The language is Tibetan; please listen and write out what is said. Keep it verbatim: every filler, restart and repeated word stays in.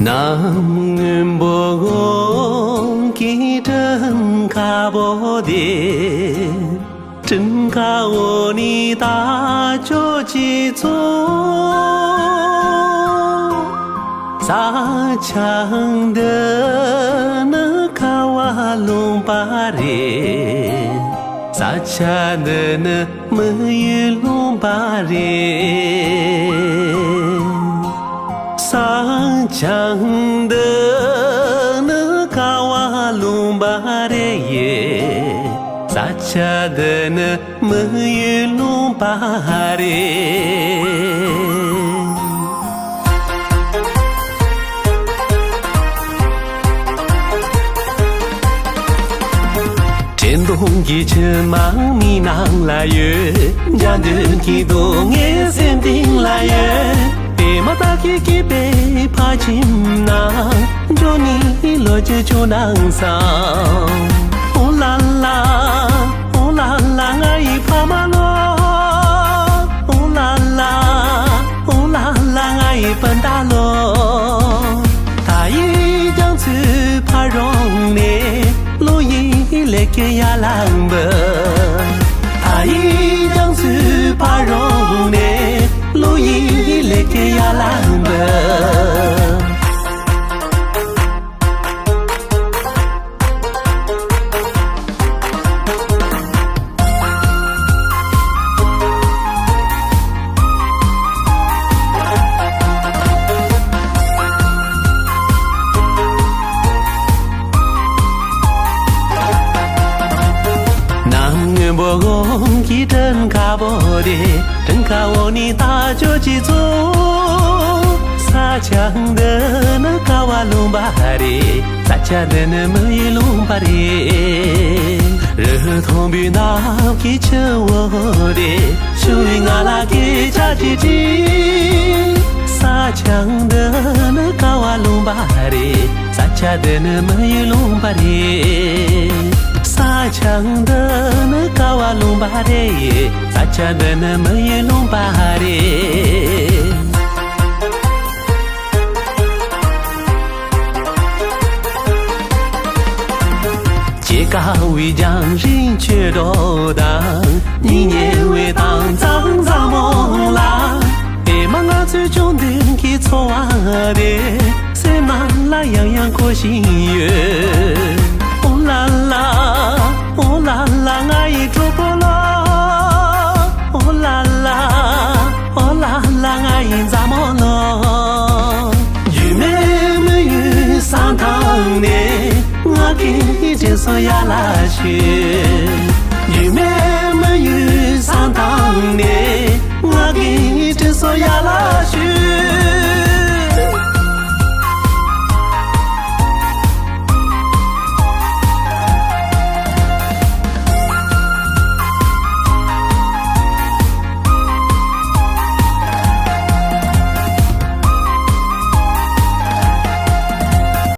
གནམ་སྔོན་པོ་གོང་གི་སྤྲིན་དཀར་པོ་དེ། སྤྲིན་དཀར་འོག་ནས་རྟ་མཆོག་གཅིག་འཚོ། ས་ཆ་འདི་ནི་ཁ་བ་ལུང་པ་རེད། ས་ཆ་འདི་ནི་མི་ཡུལ་ལུང་པ་རེད། ས་ཆ་འདི་ནི་ཁ་བ་ལུང་པ་རེད། ས་ཆ་འདི་ནི་མི་ཡུལ་ལུང་པ་རེད། དྲན་གདུང་གི་མཆི་མ་མིག་ནང་ལ་ཡོད། འཇའ་འདུན་གྱི་སྡུག་བསྔལ་སེམས་གཏིང་ལ་ཡོད། པད་མ་ལྟར་གྱི་སྐྱིད་པའི་ཕ་ཁྱིམ་ན། འགྲོ་ནི་ལོ་བཅུ་བཅུ་ནང་སང་། ཨོ་ལ་ལ། ཨོ་ལ་ལ་ང་ཡི་ཕ་མ་ལོ། ཨོ་ལ་ལ། ཨོ་ལ་ལ་ང་ཡི་སྤུན་ཟླ་ལོ། ད་ཡི་རྒྱ་མཚོའི་ཕ་རོལ་ནས། ལོ་ཡི་ལས་ཀྱི་ཡ་ལང་བུ། ད་ཡི་རྒྱ་མཚོའི་ཕ་རོལ་ནས། ལོ་ཡི་ལས་ཀྱི་ཡ་ལང་བུ། གནམ་སྔོན་པོ་གོང་གི་སྤྲིན་དཀར་པོ་དེ། སྤྲིན་དཀར་འོག་ནས་རྟ་མཆོག་གཅིག་འཚོ། ས་ཆ་འདི་ནི་ཁ་བ་ལུང་པ་རེད། ས་ཆ་འདི་ནི་མི་ཡུལ་ལུང་པ་རེད། རི་མཐོན་པོའི་ནགས་ཀྱི་ཆུ་བོ་དེ། ཆུ་བོའི་ངང་ལ་སྐད་ཆ་དྲིས་དྲིས། ས་ཆ་འདི་ནི་ཁ་བ་ལུང་པ་རེད། ས་ཆ་འདི་ནི་མི་ཡུལ་ལུང་པ་རེད། ས་ཆ་འདི་ནི་ཁ་བ་ལུང་པ་རེད། ས་ཆ་འདི་ནི་མི་ཡུལ་ལུང་པ་རེད། སྐྱེས་སྐར་བའི་རྒྱང་རིང་ཆོས་གྲོགས་དང་། གཉིད་ཉལ་བའི་དྭངས་གཙང་བཟང་མོ་ལ། ཨེ་མ་ང་ཚོའི་བཅོམ་ལྡན་གྱི་འཚོ་བ་དེ། སེམས་ནང་ལ་ཡང་ཡང་འཁོར་བཞིན་ཡོད། ཨོ་ལ་ལ། ཨོ་ལ་ལ་ང་ཡི་གྲོགས་པོ་ལོ། ཨོ་ལ་ལ། ཨོ་ལ་ལ་ང་ཡི་མཛའ་མོ་ལོ། རྒྱུས་མེད་མི་ཡུལ་ས་ཐང་ནས། ང་གི་དྲིན་གཟོ་ཡ་ལ་ཞུ། རྒྱུས་མེད་མི་ཡུལ་ས་ཐང་ནས། ང་གི་དྲིན་གཟོ་ཡ་ལ་ཞུ།